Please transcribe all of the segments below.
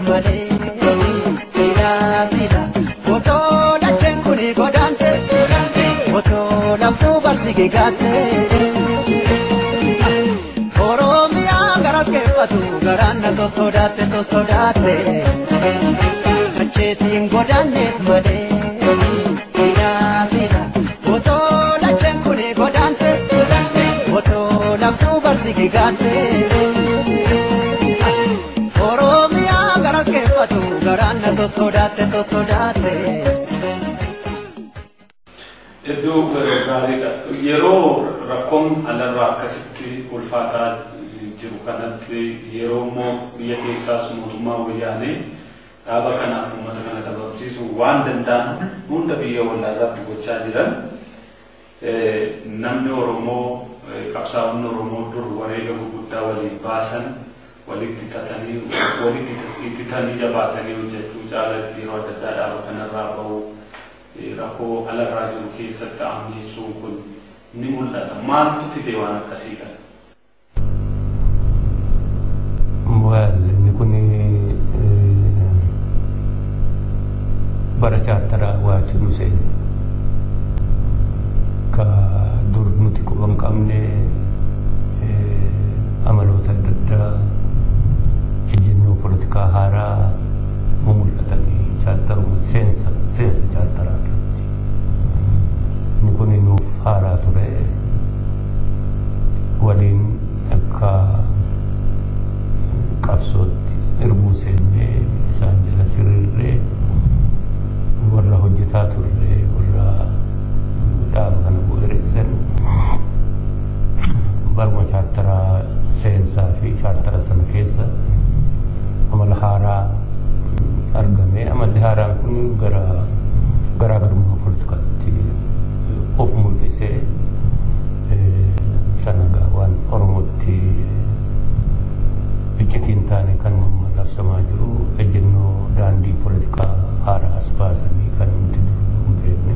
malee. Silaa silaa otoo dacheen kuni godaante otoo laftuu barsi gigaatte. Oromiyaa garas keeffatu garaan na sossodaatte sossodaatte. Kacheetiin godaanneet malee. Silaa silaa otoo dacheen kuni godaante otoo laftuu barsi gigaatte. Oromiyaa garas keeffatu garaan na sossodaatte sossodaatte. Iddoo gaariidha. Yeroo rakkoon alarraa akkasitti ulfaataa jiru kanatti, yeroo immoo biyya keessaas mootummaa wayyaanee dhaaba kanaaf uummata kana dhabamsiisuu waan danda'an hunda biyya wallaarratti gochaa jiran, namni Oromoo, qabsaa'onni Oromoo dur wareega gurguddaa waliin baasan walitti tatanii walitti ittitanii jabaatanii hojjechuu caala yeroo adda addaa dhaaba kanarraa bahu, rakkoo alarraa jiru keessatti ammeessuun kun ni mul'ata. Maaltu fide waan akkasii kana? Well, inni kun bara chaartaraa waatu nu seene. Ka dur nuti quba hin qabne, amaloota adda addaa, ejjennoo poolitikaa haaraa mul'atanii chaartaruma seensa chaartaraa irratti. Inni kun nuuf haaraa ture. Waliin akka qabsootti irbuu seennee isaan jala siriirree warra hojjetaa turre, warra dhaaba kana bu'uureessan, baruma chaartaraa seensaa fi chaartara sana keessa amala haaraa argame. Amalli haaraan kun gara garaagarummaa poolitikaatti of mul'isee sana waan Oromootti iccitiin taane kan amma labsamaa jiru, ejjennoo daandii poolitikaa haaraa as baasanii kan nuti dur hin beekne.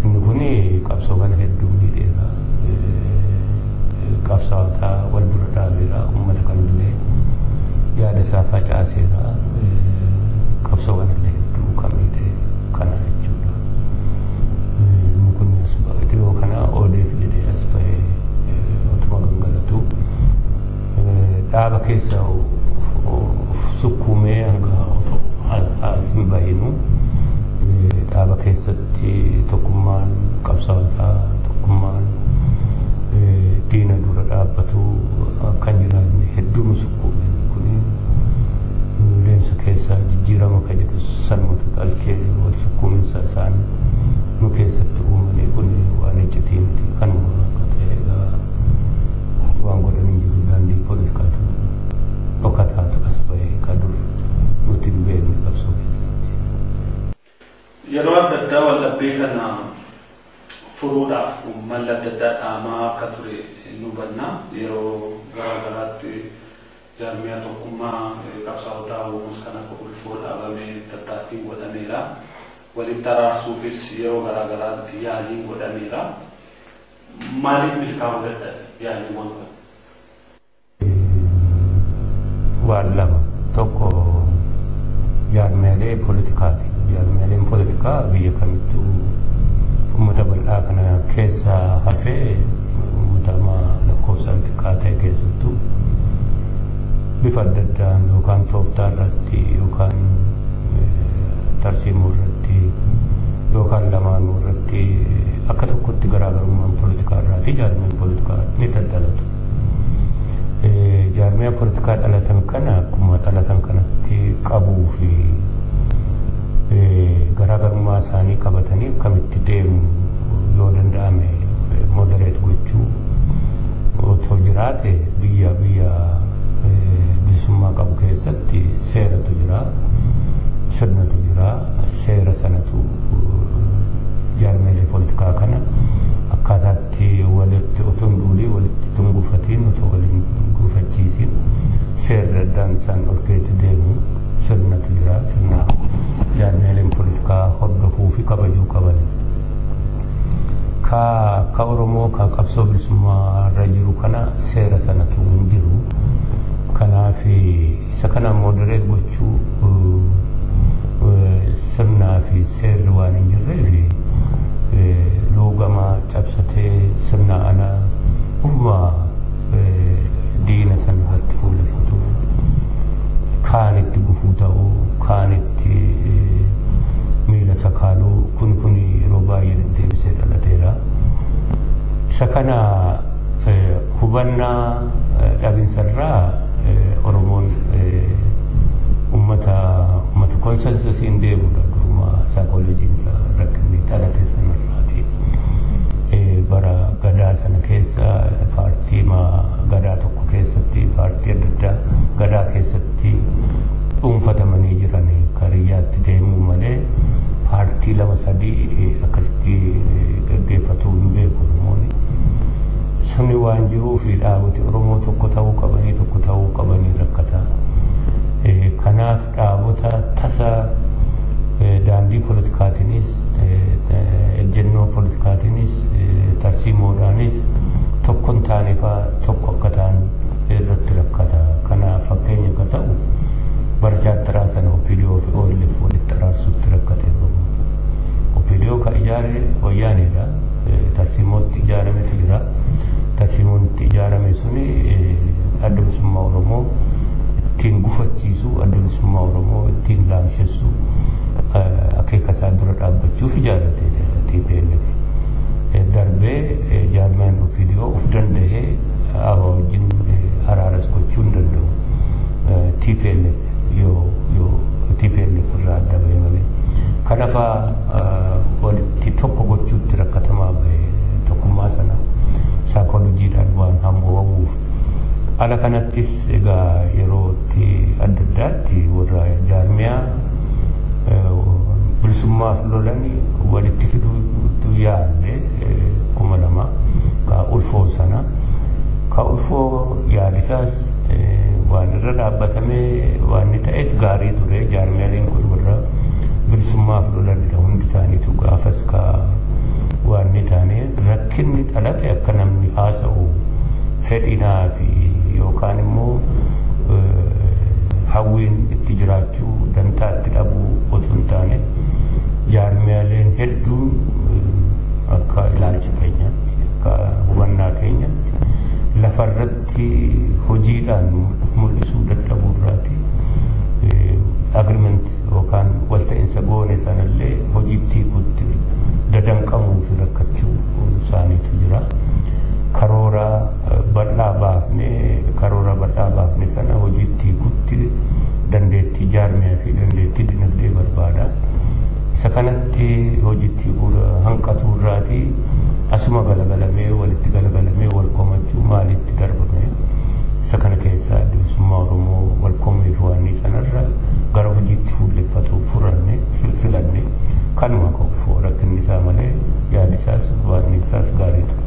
Inni kun qabsoo kana hedduu miidheera. Qabsaa'ota wal dura dhaabeera. Uummata kanallee yaada isaa facaaseera. Qabsoo kanallee hedduu kan miidhe kana jechuudha. Inni kun dhiyoo kana ODF jedhee as ba'ee otuma gangalatu dhaaba keessa sukkuumee hanga as hin bahinu, dhaaba keessatti tokkummaan qabsaa'otaa, tokkummaan diina dura dhaabbatu kan jiraanne hedduu nu sukkuume. Kun deemsa keessa jijjiirama kan jedhu sanumatu dhalchee wal sukkuuminsa isaan nu keessatti uumanii kun waan iccitii miti. Kanuma akka ta'e egaa waan godhan hin jiru, daandii poolitikaatu dhokataatu as ba'ee kan dur nuti hin beekne qabsoo keessatti. Yeroo adda addaa waldhabbii kana furuudhaaf malli adda addaa dhaamaa akka ture nu hubanna. Yeroo garaa garaatti jaarmiyaa tokkummaa qabsaa'otaa uumuus kan akka ulfoo dhaabamee tattaaffiin godhameera. Walitti araarsuufis yeroo garaa garaatti yaaliin godhameera. Maaliif milkaa'uu dadhabe yaaliiwwan kun? Waan lama, tokko jaarmiyaalee poolitikaati. Jaarmiyaaleen poolitikaa biyya kamittuu uummata bal'aa kana keessa hafee uummata amma lakkoofsaan xiqqaa ta'e keessattuu bifa adda addaan yookaan tooftaa irratti yookaan tarsiimoo irratti yookaan lamaanuu irratti akka tokkotti garaagarummaan poolitikaa irraati jaarmiyaan poolitikaa ni daldalatu. Jaarmiyaa poolitikaa dhalatan kana akkuma dhalatan kanatti qabuu fi garaagarummaa isaanii qabatanii akkamitti deemu yoo danda'ame moderate gochuu otoo jiraate, biyya bilisummaa qabu keessatti seeratu jira, sirnatu jira, seera sanatu jaarmeelee poolitikaa kana akkaataatti walitti otoo hin duulii, walitti tungufatiin, otoo waliin gufachiisin seerri addaan isaan dhorkeetti deemu sirnatu jira, sirna jaarmeeleen poolitikaa hordofuu fi kabajuu qaban. Ka Oromoo ka qabsoo bilisummaa irra jiru kana seera sanatu hin jiru. Kanaaf isa kana moderate gochuu sirnaa fi seerri waan hin jirreef loogamaa cabsatee sirna alaa ufuma diina sana irratti fuulleffatu, kaanitti gufuu ta'uu, kaanitti miila sakaaluu kun yeroo baay'ee deddeebisee dhalateera. Isa kana hubannaa dhabinsarraa Oromoon uummata konsensusiin deemudha, duruma saayikooloojiinsa rakkinni dhalate sanarraati. Bara gadaa sana keessa paartii gadaa tokko keessatti paartii adda addaa gadaa keessatti dhuunfatamanii jiran kariyyaatti deemuu malee paartii lama sadii akkasitti gaggeeffatuu hin beeku Oromoon. Suni waan jiruuf dhaaboti Oromoo tokko ta'uu qabanii rakkata. Kanaaf dhaabota tasa daandii poolitikaatiinis, ejjennoo poolitikaatiinis, tarsiimoodhaanis tokko hin taane fa'aa tokko akka ta'an irratti rakkata. Kanaaf fakkeenya akka ta'u bara chaartaraa sana OPDO fi OLF walitti araarsutti rakkate Oromoo. OPDO kan ijaare wayyaaneedha. Tarsiimootti ijaarametu jira. Tarsiimoon itti ijaarame suni adda bilisummaa Oromoo ittiin gufachiisu, adda bilisummaa Oromoo ittiin laamshessu, akeeka isaa dura dhaabbachuuf ijaarrate TPLF. Darbee jaarmiyaan OPDO of danda'ee ABO wajjin araaras gochuu hin danda'u. TPLF yoo TPLF irraa adda bahee malee. Kanaafaa walitti tokko gochuutti rakkatamaa bahe tokkummaa sana saayikooloojiidhaan waan hambu'amuuf. Ala kanattis egaa yerootti adda addaatti warra jaarmiyaa bilisummaaf lolanii walitti fiduutu yaalle 2000 ka ulfoo sana. Ka ulfoo yaadisaas waan irra dhaabbatamee waan inni ta'es gaarii ture. Jaarmiyaaleen kun warra bilisummaaf lolanidha hundi isaaniitu gaafas ka waan inni taane rakkinni dhalate akka namni haasa'u fedhinaa fi yookaan immoo hawwiin itti jiraachuu dantaa itti dhabuu otoo hin taane jaarmiyaaleen hedduun akka ilaalcha keenyaatti, akka hubannaa keenyaatti lafarratti hojiidhaan of mul'isuu dadhabuu irraati agreement yookaan walta'iinsa goone sanallee hojiitti hiikutti dadanqamuu fi rakkachuu isaaniitu jira. Karoora bal'aa baafnee sana hojiitti hiikutti dandeettii jaarmiyaa fi dandeettii dinagdee barbaada. Isa kanatti hojiitti hanqatuu irraatii asuma galagalamee walitti galagalamee wal komachuu maalitti darbame. Isa kana keessaa bilisummaa Oromoo wal komii fi waan sanarra gara hojiitti fuulleffatu filanne kanuma qofa rakkinni isaa malee yaadi isaas waan isaas gaarii ture.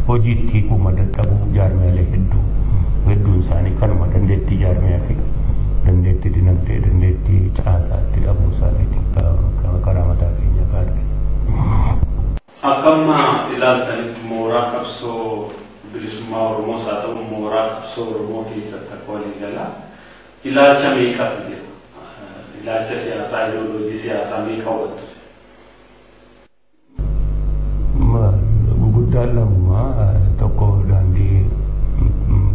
Hojiitti hiikuu dadhabuu jaarmiyaalee hedduun isaanii kanuma dandeettii jaarmiyaa fi dandeettii dinagdee dandeettii caasaatti dhabuu isaaniitiin karaa mataa keenya argina. Akkamma ilaaltanitti mooraa qabsoo bilisummaa Oromoos haa ta'u mooraa qabsoo Oromoo keessatti akka waliigalaa ilaalcha meeqatu jira? Ilaalcha siyaasaa, ideoloojii siyaasaa meeqa hubattu? Guguddaan lamumaa tokko daandii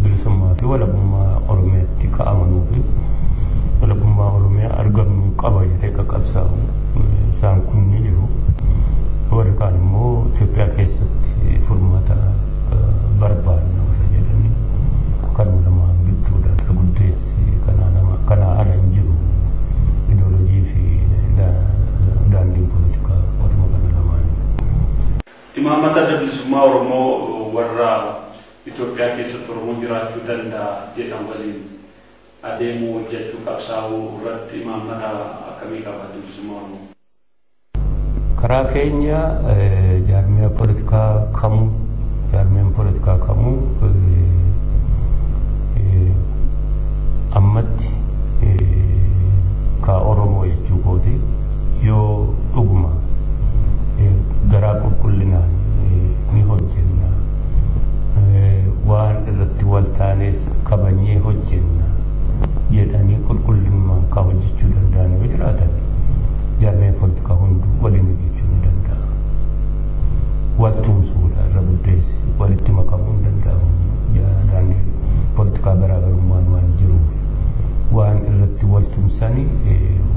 bilisummaa fi walabummaa Oromiyaatti ka'amanuu fi walabummaa Oromiyaa argamuu qaba jedhee qaqqabsaa'u isaan kun ni jiru. Warri kaan immoo Itoophiyaa keessatti furmaata barbaadna warra jedhanii kanuma lamaan gidduudha. Irra guddeessi kanaa ala hin jiru ideoloojii fi daandiin poolitikaa warruma kana lamaanii. Imaammata adda bilisummaa Oromoo warra Itoophiyaa keessatti Oromoon jiraachuu danda'a jedhan waliin adeemuu hojjechuu qabsaa'uu irratti imaammata akkamii qaba adda bilisummaa Oromoo? Karaa keenya jaarmiyaa poolitikaa kamuu ammatti ka Oromoo jechuu kooti yoo dhuguma garaa qulqullinaan ni hojjenna waan irratti wal taanes kabajnee hojjenna. tumsanii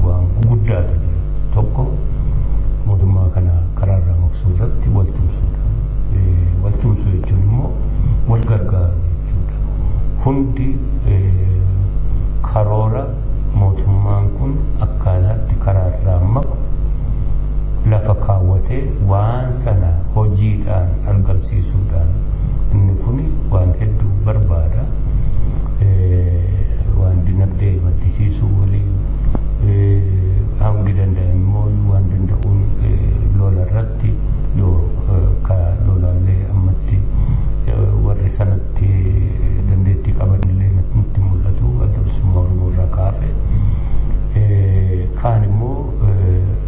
waan guguddaatu jira. Tokko mootummaa kana karaarraa maqsuu irratti wal tumsuudha. Wal tumsuu jechuun immoo wal gargaaru jechuudha. Hundi karoora mootummaan kun akkaataatti karaarraa maqu lafa kaawwatee waan sana hojiidhaan argamsiisuudhaan inni kun waan hedduu barbaada. Waan dinagdee maddisiisuu waliin hangi danda'e immoo waan danda'uun lola irratti yoo ka lolaallee ammatti warri sanatti dandeettii qaban illee nutti mul'atu Adda Bilisummaa Oromoo irraa kaafe. Kaan immoo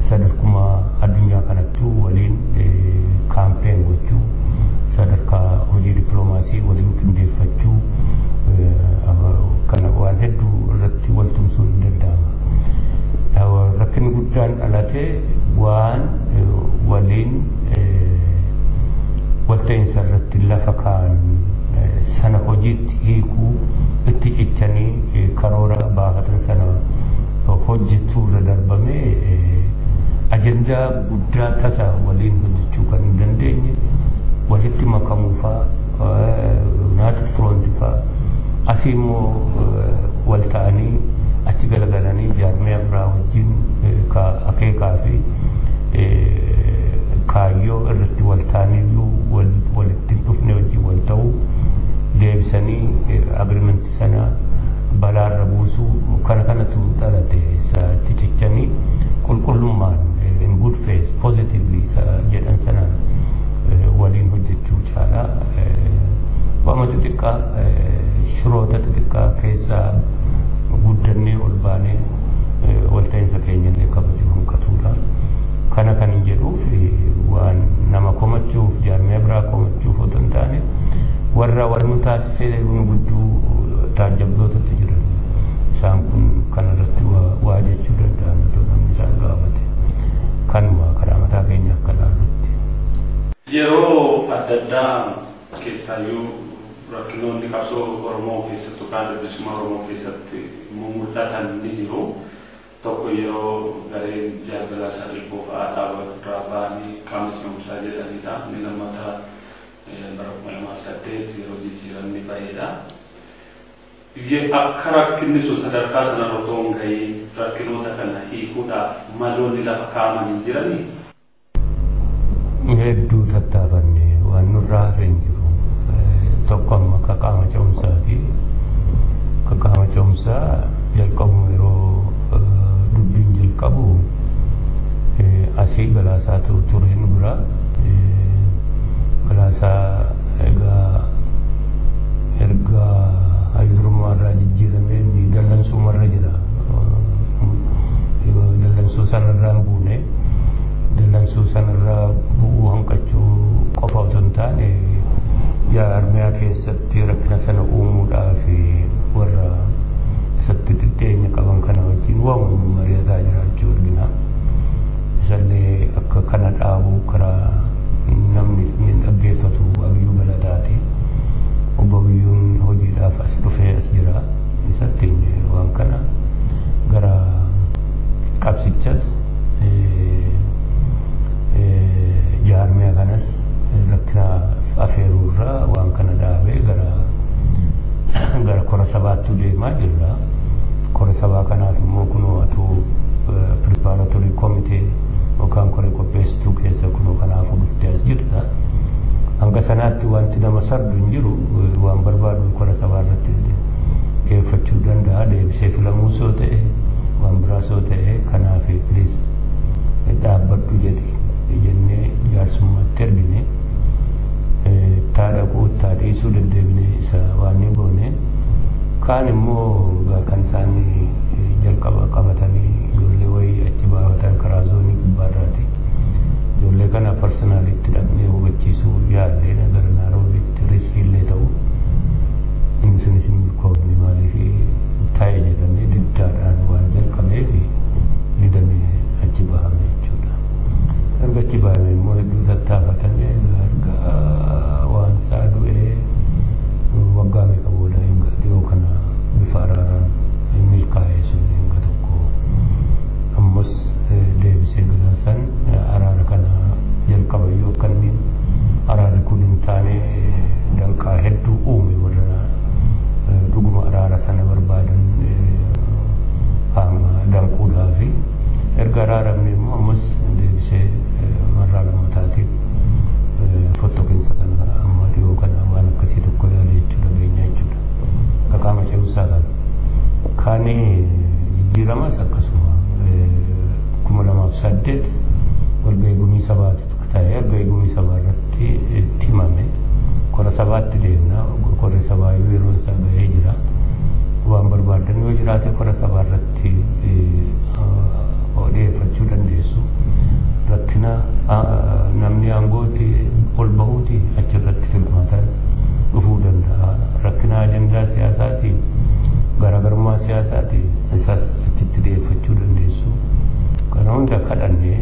sadarkuma addunyaa kanattuu waliin campaign gochuu, sadarkaa hojii dippiloomaasii waliin qindeeffachuu, kana waan hedduu irratti wal tumsuun ni danda'ama. Rakkinni guddaan dhalatee waan waliin walta'iinsa irratti lafa kaa'an sana hojiitti hiikuu itti cichanii karoora baafatan sana hojjechuu irra darbamee ajandaa guddaa tasa waliin hojjechuu kan hin dandeenye walitti makamuufaa United Front faa asii immoo wal ta'anii achi galagalanii jaarmiyaa biraa wajjin akeekaa fi kaayyoo irratti wal ta'aniyyuu walitti hin dhufne wajjin wal ta'uu deebisanii agreement sana balaarra buusuu kana kanatu dhalate. Itti cichanii qulqullummaan in good faith positively isa jedhan sanaan waliin hojjechuu caalaa waama xixiqqaa shiroota xixiqqaa keessaa guddannee ol baanee walta'iinsa keenya illee kabajuu hanqatuudha. Kana kan hin jedhuuf waan nama komachuuf jaarmiyaa biraa komachuuf otoo hin taane warra wal nu taasisee nu gudduu taajjabdootatu jiran. Isaan kun kanarratti waa jechuu danda'an otoo namni isaan gaafate. Kanuma karaa mataa keenya akka ilaallutti. Yeroo adda addaa keessaayyuu rakkinoonni qabsoo Oromoo keessattuu kan Adda Bilisummaa Oromoo keessatti mul'atan ni jiru. Tokko yeroo gareen Jaal Galaasaa Dilboo fa'aa dhaaba irraa ba'anii qaama ce'umsaa jedhanidha. Inni lammataa bara 2008 yeroo jijjiiramni ba'edha. Akka rakkinni sun sadarkaa sanarra otoo hin gahiin rakkinoota kana hiikuudhaaf maloonni lafa kaa'aman hin jiranii? Hedduu tattaafanne, waan nurraa hafe hin jiru. Tokko amma ka qaama ce'umsaati. Ka qaama ce'umsaa jalqabu yeroo dubbiin jalqabu asii Galaasaatu ture nu bira. Galaasaa egaa erga hayyurummaa irraa jijjiiramee inni dallansuumarra jira. Dallansuu sanarraa hin buune. Dallansuu sanarraa bu'uu hanqachuu qofa otoo hin taane jaarmiyaa keessatti rakkina sana uumuudhaaf warra isatti xixxeenya qaban kana wajjin waamuma mari'ataa jiraachuu argina. Isallee akka kana dhaabuu karaa namni inni dhaggeeffatu Abiyyuu Galataati. Obbo Abiyyuun hojiidhaaf as dhufee as jira. Isatti waan kana gara qabsichas jaarmiyaa kanas rakkina afeeruurraa waan kana dhaabee gara kora sabaattuu deemaa jirra. Kora sabaa kanaaf immoo kunoo atuu preparatory committee yookaan koree qopheessituu keessa kunoo kanaafuu dhuftee as jirta. Hanga sanaatti wanti nama sardu hin jiru, waan barbaadu kora sabaa irratti dhiyeeffachuu danda'a. Deebisee filamuu soo ta'e waan biraa soo ta'e kanaaf please dhaabbadhu jedhi jennee jaarsummaatti ergine. Taa dhaquu taa dhiisuu deddeebinee isa waan ni goone. Kaan immoo kan isaan jalqaba qabatanii ijoollee wayii achi baafatan karaa zoonii gubbaarraati. Ijoollee kana personally dhaqnee hubachiisuu yaallee gara Naaroobiitti risk illee ta'u. Inni sunis hin milkoofne, maaliif taa'e jedhamee diddaadhaan waan jalqabeef didamee achi bahame jechuudha. Erga achi bahame immoo hedduu tattaafatame erga waan isaa du'ee waggaa meeqa booda dhiyoo kana bifa araaraan milkaa'ee sun hanga tokko. Erga araaramne immoo ammas deebisee marraa lammataatiif fottoqinsa kana amma dhiyoo kana waan akkasii tokko yaale jechuu dhageenya jechuudha. Akka qaama ce'umsaa kana. Kan jijjiiramas akkasuma 2008 walgahii gumii sabaatu ta'ee walgahii gumii sabaa irratti itti himame. Kora sabaatti deemna. Korri sabaa yeroo isaa gahee jira. Waan barbaadan yoo jiraate kora sabaa irratti dhiyeeffachuu dandeessu. Rakkina namni aangootti ol bahuuti achirratti filmaataan dhufuu danda'a. Rakkina ajandaa siyaasaati garaagarummaa siyaasaati isaas achitti dhiyeeffachuu dandeessu. Kana hunda kadhannee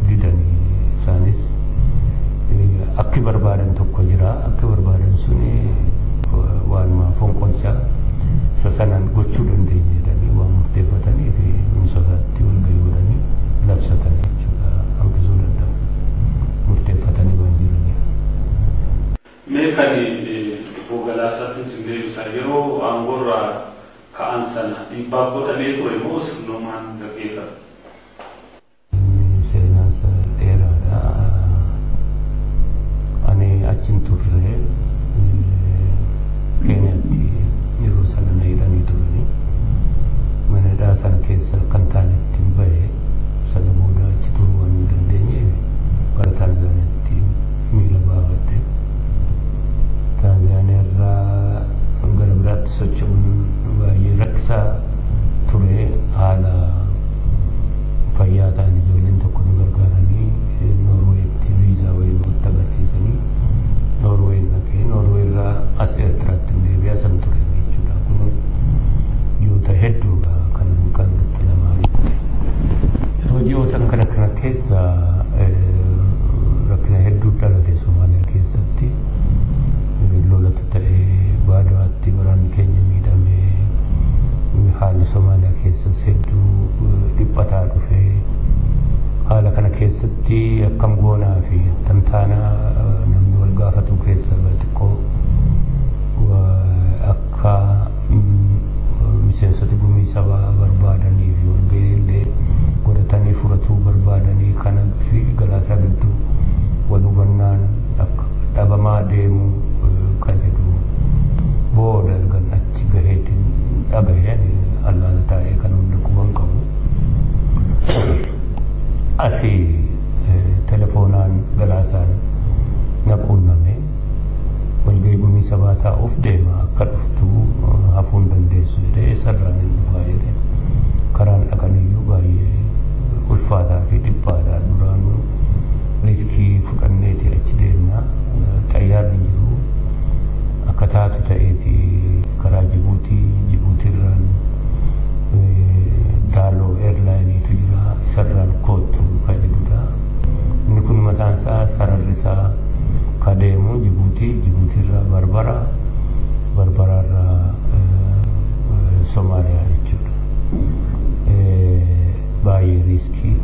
didanii isaanis akki barbaadan tokko jira. Akki barbaadan suni waanuma fonqolchaa isa sanaan gochuu dandeenya jedhanii waan murteeffatanii fi minisootaatti walgahii godhanii labsatan jechuudha. Hanqisuu danda'u. Murteeffatanii waan jiraniif. Mee kan obbo Galaasaatti sin deebisa yeroo aangoorraa ka'an sana dhiibbaa godhamee ture moo sirnumaan gaggeeffame? Seenaan isaa dheeraadha. Ani achiin turre Keeniyaatti yeroo sana na hidhanii turani. Mana hidhaa sana keessa kan taanetti hin bahe sana booda achi turuu waan hin dandeenyeef gara Taanzaaniyaatti miila baafadhe. Taanzaaniyaa irraa gara biraatti socho'uun baay'ee rakkisaa ture haala fayyaa ta'an ijoolleen tokko nu gargaaranii Noorweetti viizaa wayii nutti agarsiisanii Noorween dhaqee Noorwee irraa as Eertiraatti deebi'aa san ture jechuudha. Kun ji'oota hedduudha kan kan nutti lamaanii ture. Yeroo ji'oota kana kana keessa rakkina hedduu dhalate Somaaliyaa keessatti lolatu ta'ee baadawaatti waraanni keenya miidhamee haalli Somaaliyaa keessas hedduu dhiphataa dhufee haala kana keessatti akkam goonaa fi attam taanaa namni wal gaafatu keessa xiqqoo akka miseensota gumii sabaa barbaadanii fi walgahii illee godhatanii furatuu barbaadanii kana fi Galaasaa gidduu wal hubannaan akka dhabamaa deemuu kan jedhu booda ergan achi gaheetiin dhagahee ani allaala taa'ee kan hunda quban qabu. Asii telefoonaan Galaasaan na quunname walgahii gumii sabaa taa'uuf deema akka dhuftu hafuu hin dandeessu jedhee eessarraan hin dhufaa jedhee karaan dhaqaniyyuu baay'ee ulfaataa fi dhiphaadha duraanuu riiskii fudhanneeti achi deemna xayyaarri hin jiru akka taatu ta'eeti karaa Jibuutii Jibuutiirraan Daaloo eerlaayiniitu jira isarraan koottu kan jedhudha. Inni kun mataan isaa sararri isaa ka deemu Jibuutii Jibuutiirraa Barbara Barbaraarraa Somaaliyaa jechuudha. Baay'ee riiskii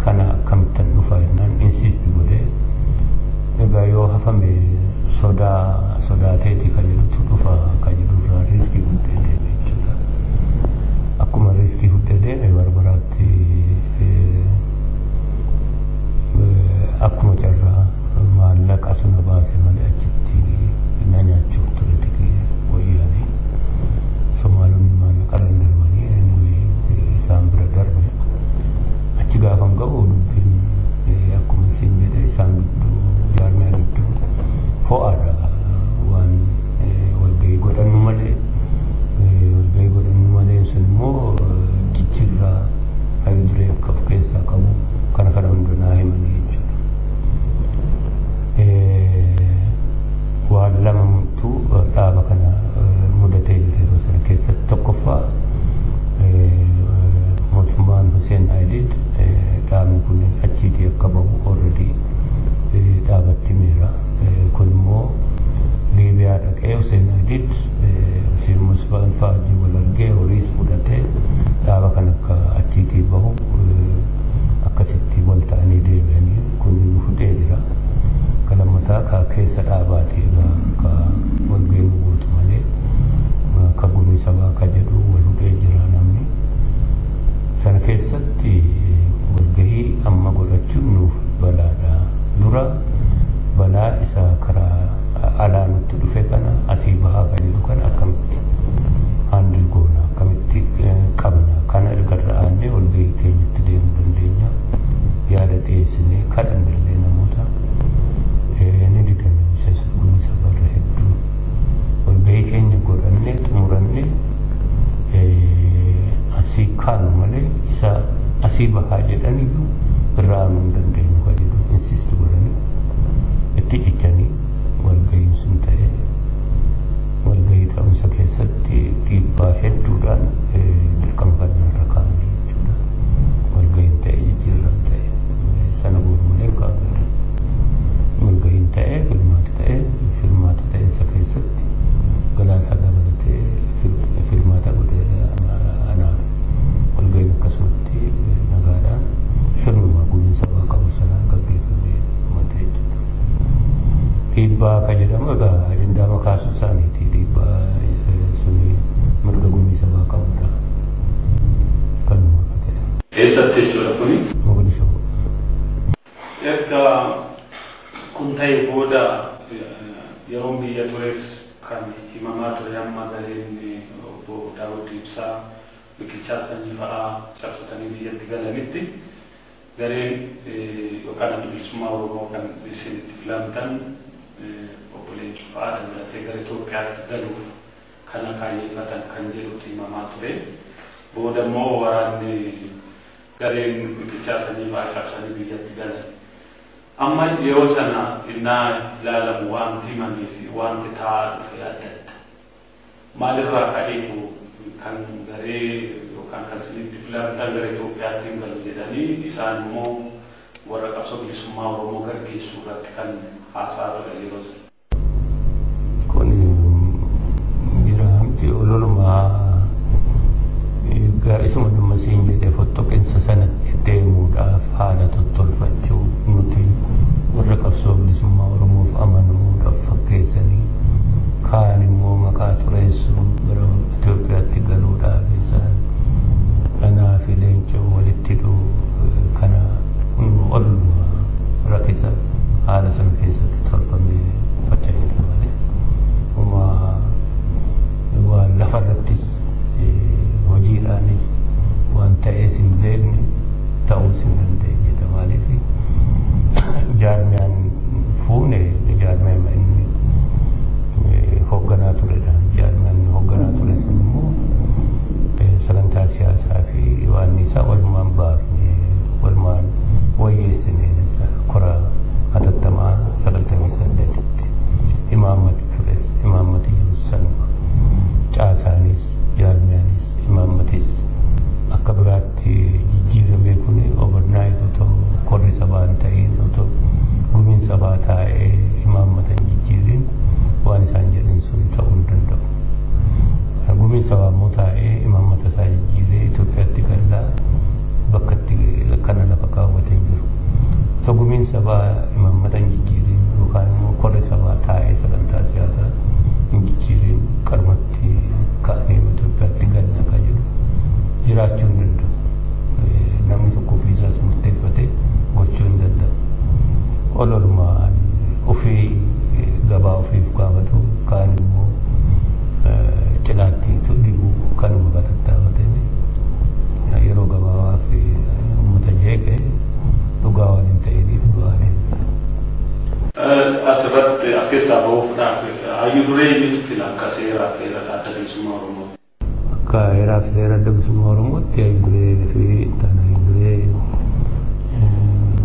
kana akkamittan dhufa jennaan insist godhee egaa yoo hafame sodaa sodaateeti kan jedhutu dhufa kan jedhurraa riiskii fudhee deeme jechuudha. Akkuma riiskii fudhee deeme Barbaraatti akkuma carraa maallaqa suna baase malee achitti na nyaachuuf ture tikii wayyaanii. Somaalonni maallaqa irra darbanii anyway isaan bira darbe. Achi gaafan ga'u dubbiin akkuma isin jedhe isaan gidduu jaarmiyaa gidduu ho'aadha waan walgahii godhannu malee walgahii godhannu malee sun immoo jijjiirraa hayyuu duree akka of keessaa qabu kana kana hunda naa himanii jechuudha. Waan lamatu dhaaba kana mudatee jira yeroo sana keessatti tokkoffaa mootummaan Hussein Aidid dhaabni kun achiitii akka bahu already dhaabatti miira. Kun immoo Liibiyaa dhaqee Hussein Aidid Hussein Musfaan fa'aa wajjin wal argee horiis fudhatee dhaaba kan akka achiitii bahu akkasitti wal ta'anii deebi'anii kun nu hudhee jira. Ka lammataa ka keessa dhaabaati egaa ka walgahii nu gootu malee ka gumii sabaa ka jedhu wal hudhee jira namni. Sana keessatti Isa asii bahaa jedhan iyyuu irraa aanuu hin dandeenyu kan jedhu insist godhanii itti cichanii walgahiin sun ta'e. Walgahii ta'umsa keessatti dhiibbaa hedduudhaan dirqama kan irra kaa'anii jechuudha. Walgahiin ta'e, jijjiirraan ta'e, sana booda malee kaa'amedha. Walgahiin ta'e, filmaati ta'e, filmaata ta'insa keessatti Galaasaa dabalatee filmaata godhee anaaf walgahiin akkasumatti nagaadhaan sirnuma gumiin sabaa qabu sanaan gaggeeffamee dhumate jechuudha. Dhiibbaa akka jedhamu egaa ajandaa makaasuu isaaniiti. Dhiibbaa suni mirga gumii sabaa qabudha. Kanuma akka ta'e. Eessatti jechuudha kuni? Mogadishoo. Erga kun ta'e booda yeroon biyya tures kan himamaa ture amma gareen obbo Daawud Ibsaa, Biqilchaa Sanyii fa'aa cabsatanii biyyatti galanitti gareen yookaan Adda Bilisummaa Oromoo kan isin itti filamtan obbo Leencoo fa'aa dabalatee gara Itoophiyaatti galuuf kana kaayyeeffatan kan jedhutu himamaa ture. Booda immoo waraanni gareen Biqilchaa Sanyii fa'aa cabsanii biyyatti galan. Amma yeroo sana innaa ilaalamu wanti himamee fi wanti ta'aa dhufe adda adda. Maalirraa ka'eetu kan garee yookaan kan isinitti filamtan gara Itoophiyaatti hin galu jedhanii isaan immoo warra qabsoo bilisummaa Oromoo gaggeessuu irratti kan haasa'aa ture yeroo sana? Kun jira miti, ololumaa isuma dhimma siin jedhe fottoqinsa sanatti deemuudhaaf haala tottolfachuu, nuti warra qabsoo bilisummaa Oromoof amanuudhaaf fakkeessanii kaan immoo maqaa xureessuu gara Itoophiyaatti galuudhaaf isaan anaa fi Leencoo walitti hidhuu kana oluma rakkisa haala sana keessatti tolfamee faca'edha malee homaa waan lafarrattis hojiidhaanis waan ta'ees hin beekne, ta'uus hin dandeenyedha. Maaliif jaarmiyaan fuune jaarmiyaan inni hoogganaa turedha. Jaarmiyaan hoogganaa ture sun immoo sagantaa siyaasaa fi waan isaa walumaan baafne, walumaan wayyeessine. Kora hatattamaa 98tti imaammati tures, imaammati jiru sanuma. Caasaanis, jaarmiyaanis, imaammatis akka biraatti jijjiiramee kun overnight otoo korri sabaa hin ta'in, otoo gumiin sabaa taa'ee imaammata hin jijjiirin waan isaan jedhan sun ta'uu hin danda'u. Gumiin sabaa immoo taa'ee imaammata isaa jijjiiree Itoophiyaatti gallaa bakka itti kana lafa kaawwatee jiru. Otoo gumiin sabaa imaammata hin jijjiirin yookaan immoo korri sabaa taa'ee sagantaa siyaasaa hin jijjiirin qarmatti ka'anii Itoophiyaatti galla kan jedhu jiraachuu hin danda'u. Namni tokko ofiisaas murteeffatee gochuu hin danda'u. Ololumaan ofii gabaa ofiif gaafatu, kaan immoo cinaatti dhibuu kanuma katattaafatee yeroo gabaabaaf uummata jeeqee dhugaa waan hin ta'iniif du'aa deema. Asirratti as keessaa bahuudhaaf hayyuu duree eenyutu fila akka seeraa fi heera Adda Bilisummaa Oromoo? Akka heeraa fi seera Adda Bilisummaa Oromootti hayyuu duree fi hayyuu duree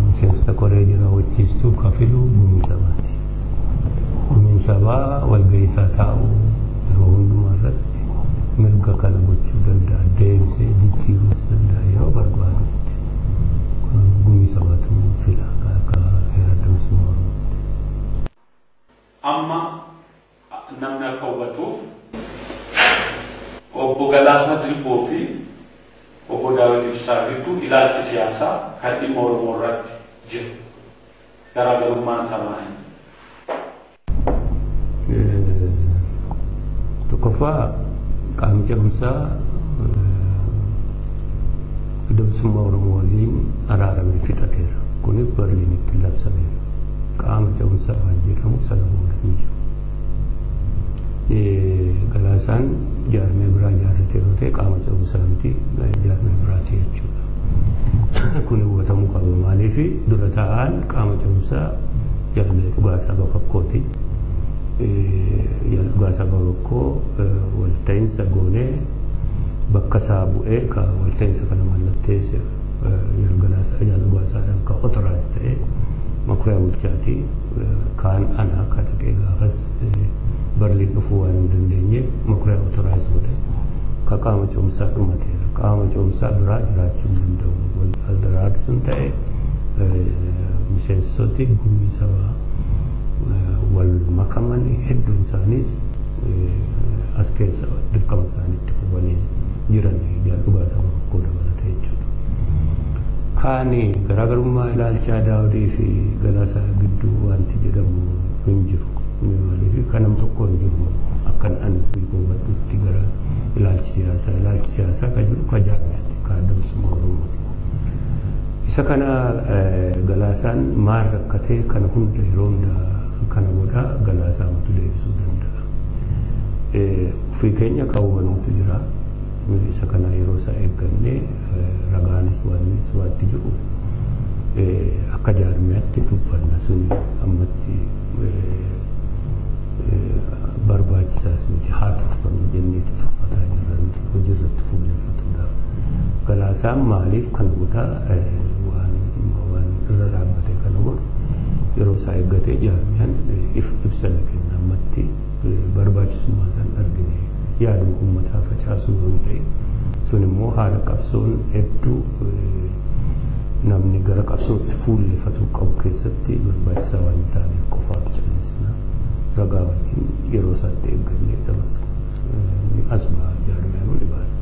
miseensota koree jira hojjechiistuu ka filu gumii sabaati. Gumiin sabaa walgahii isaa taa'u yeroo hundumaa irratti mirga kana gochuu danda'a, deemsee jijjiiruus danda'a yeroo barbaadutti. Gumii sabaatu fila akka heera Adda Bilisummaa Oromootti. Amma namni akka hubatuuf obbo Galaasaa Dilboo fi obbo Daawit Ibsaa gidduu ilaalchi siyaasaa kan dhimma Oromoo irratti jiru garaagarummaan isaa maali? Tokkoffaa, qaamni ce'umsaa Adda Bilisummaa Oromoo waliin araaramee fixateera. Kunis Berliinitti labsameera. Qaama ce'umsaa waan jedhamu sana booda hin jiru. Galaasaan jaarmee biraa ijaarratee yoo ta'e qaama ce'umsaa miti, jaarmee biraati jechuudha. Kun hubatamuu qaba. Maaliif dura taa'aan qaama ce'umsaa jaarmee Dhugaasaa Bakakkooti. Dhugaasaa Bakakkoo walta'iinsa goonee Bakka isaa bu'ee ka walta'iinsa kana mallatteesse Jaal Dhugaasaadhaan ka authorize ta'e Makuriyaa Bulchaati. Kaan ana ka dhaqee gaafas Berliin dhufuu waan hin dandeenyeef Makuriyaa authorize godhe. Ka qaama ce'umsaa dhumateera. Qaama ce'umsaa biraa jiraachuu hin danda'u. Wal sun ta'e miseensoti Gumii Sabaa wal makaman hedduun isaaniis as keessa dirqama isaaniitti fufanii jiran, Jaal Dhugaasaa Bakakkoo dabalatee jechuudha. Kaani garaagarummaa ilaalchaa Daawudii fi Galaasaa gidduu wanti jedhamu hin jiru. Maaliif kanam tokko hin jiru, akkan ani ofii hubadhutti gara ilaalchi siyaasaa, ilaalchi siyaasaa ka jiru ka jaarmiyaati, ka Adda Bilisummaa Oromooti. Isa kana Galaasaan maal rakkatee kana hunda yeroo hunda kana godhaa, Galaasaa matu deebisuu danda'a. Ofii keenya kan hubannutu jira. Isa kana yeroo isaa eeggannee ragaanis wanti jiruuf akka jaarmiyaatti dubbanna. Suni ammatti barbaachisaas miti, haa turfannu jenneeti tuffataa jirra nuti hojii irratti fuulleffatuudhaaf. Galaasaan maaliif kana godhaa, waan waan irra dhaabbatee kana godhu yeroo isaa eeggatee jaarmiyaan ibsa ni kenna. Ammatti barbaachisummaa isaan argine, yaaduma uummataa facaasuu yoo ta'e, sun immoo haala qabsoon hedduu namni gara qabsootti fuulleffatu qabu keessatti barbaachisaa waan hin taaneef qofaaf callisna. Ragaa wajjin yeroo isaatti eeggannee dabarsa. As ba'a, jaarmiyaan ni baasa.